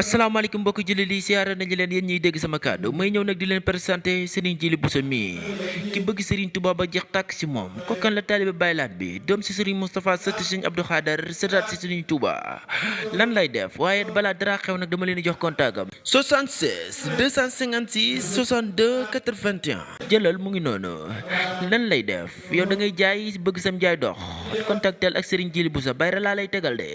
asalaamaaleykum mbokki jullit yi siyaara nañu leen yéen ñiy dégg sama kàddu may ñëw nag di leen présenté Serigne Djily Bousso mi ki bëgg Serigne Touba ba jeex tàkk ci moom kokkan la taalibe baylaat bi doom si Serigne Moustapha sëti Serigne Abdou Khadar sëtaat si Serigne Touba lan lay def waaye balaa dara xew nag dama leen di jox contact am 76 256 62 81 jëlal mu ngi noonu lan lay def yow da ngay jaay bëgg sam jaay dox contactel ak Serigne Djily Bousso bayra laa lay tegal de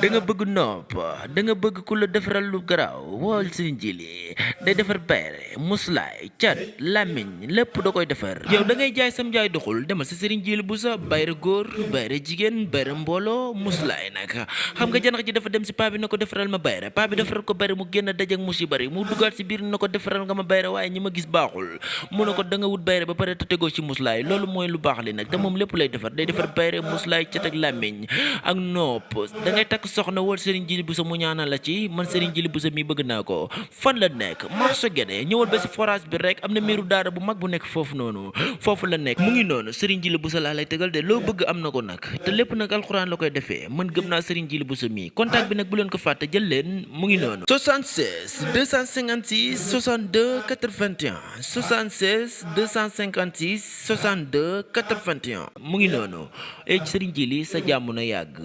da nga bëgg nopp da nga bëgg ku la defaral lu garaaw wool Serigne Djily day defar bayre muslaay cat làmmiñ lépp da koy defar yow da ngay jaay sam jaay doxul demal si Serigne Djily Bousso bayre góor bayre jigéen bayre mbooloo muslaay nag xam nga janax ji dafa dem si paa bi na ko defaral ma bayre paa bi defaral ko bayre mu génn dajak mus yu bari mu dugaat si biir na ko defaral nga ma bayre waaye ñi ma gis baaxul mu ne ko da nga wut bayre ba pare te tegoo ci muslaay loolu mooy lu baax li nag te moom lépp lay defar day defar bayre muslaay cat ak làmmiñ ak nopp da ngay takk soxna wool Serigne Djily Bousso mu ñaanal la ci man Serigne Djily Bousso mi bëgg naa ko fan la nekk marché Guédé ñëwal ba si forage bi rek am na miiru daara bu mag bu nekk foofu noonu foofu la nekk mu ngi noonu Serigne Djily Bousso laa lay tegal de loo bëgg am na ko nag te lépp nag alxuraan la koy defee man gëm naa Serigne Djily Bousso mi contact bi nag bu leen ko fàtte jël leen mu ngi noonu 76 256 62 81 76 256 62 81 mu ngi noonu Serigne Djily sa jàmm na yàgg